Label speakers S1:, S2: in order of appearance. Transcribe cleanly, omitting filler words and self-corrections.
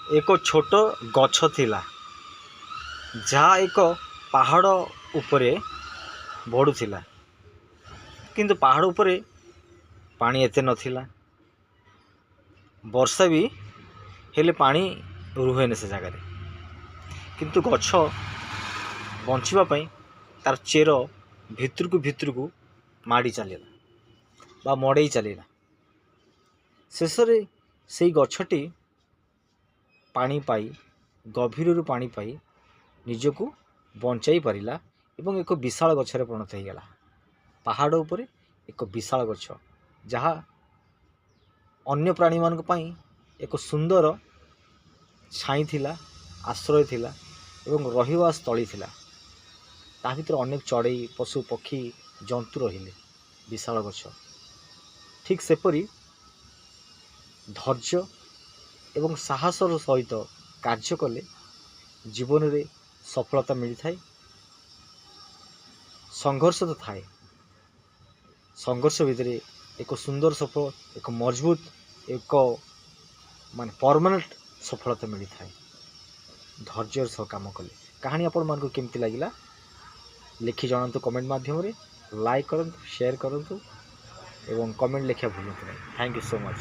S1: ଏକ ଛୋଟ ଗଛ ଥିଲା, ଯାହା ଏକ ପାହାଡ଼ ଉପରେ ବଢ଼ୁଥିଲା। କିନ୍ତୁ ପାହାଡ଼ ଉପରେ ପାଣି ଏତେ ନଥିଲା। ବର୍ଷା ବି ହେଲେ ପାଣି ରୁହେନି ସେ ଜାଗାରେ। କିନ୍ତୁ ଗଛ ବଞ୍ଚିବା ପାଇଁ ତାର ଚେର ଭିତରକୁ ଭିତରକୁ ମାଡ଼ି ଚାଲିଲା ବା ମଡ଼େଇ ଚାଲିଲା। ଶେଷରେ ସେଇ ଗଛଟି ପାଣି ପାଇ, ଗଭୀରରୁ ପାଣି ପାଇ ନିଜକୁ ବଞ୍ଚାଇ ପାରିଲା ଏବଂ ଏକ ବିଶାଳ ଗଛରେ ପରିଣତ ହେଇଗଲା। ପାହାଡ଼ ଉପରେ ଏକ ବିଶାଳ ଗଛ, ଯାହା ଅନ୍ୟ ପ୍ରାଣୀମାନଙ୍କ ପାଇଁ ଏକ ସୁନ୍ଦର ଛାଇ ଥିଲା, ଆଶ୍ରୟ ଥିଲା ଏବଂ ରହିବା ସ୍ଥଳୀ ଥିଲା। ତା ଭିତରେ ଅନେକ ଚଢ଼େଇ, ପଶୁ ପକ୍ଷୀ, ଜନ୍ତୁ ରହିଲେ। ବିଶାଳ ଗଛ ଠିକ୍ ସେପରି ଧୈର୍ଯ୍ୟ ଏବଂ ସାହସର ସହିତ କାର୍ଯ୍ୟ କଲେ ଜୀବନରେ ସଫଳତା ମିଳିଥାଏ। ସଂଘର୍ଷ ତ ଥାଏ, ସଂଘର୍ଷ ଭିତରେ ଏକ ସୁନ୍ଦର ସଫଳ, ଏକ ମଜବୁତ, ଏକ ମାନେ ପରମାନେଣ୍ଟ ସଫଳତା ମିଳିଥାଏ ଧୈର୍ଯ୍ୟର ସହ କାମ କଲେ। କାହାଣୀ ଆପଣମାନଙ୍କୁ କେମିତି ଲାଗିଲା, ଲେଖି ଜଣାନ୍ତୁ କମେଣ୍ଟ ମାଧ୍ୟମରେ। ଲାଇକ୍ କରନ୍ତୁ, ସେୟାର କରନ୍ତୁ ଏବଂ କମେଣ୍ଟ ଲେଖିବା ଭୁଲନ୍ତୁ ନାହିଁ। Thank you so much.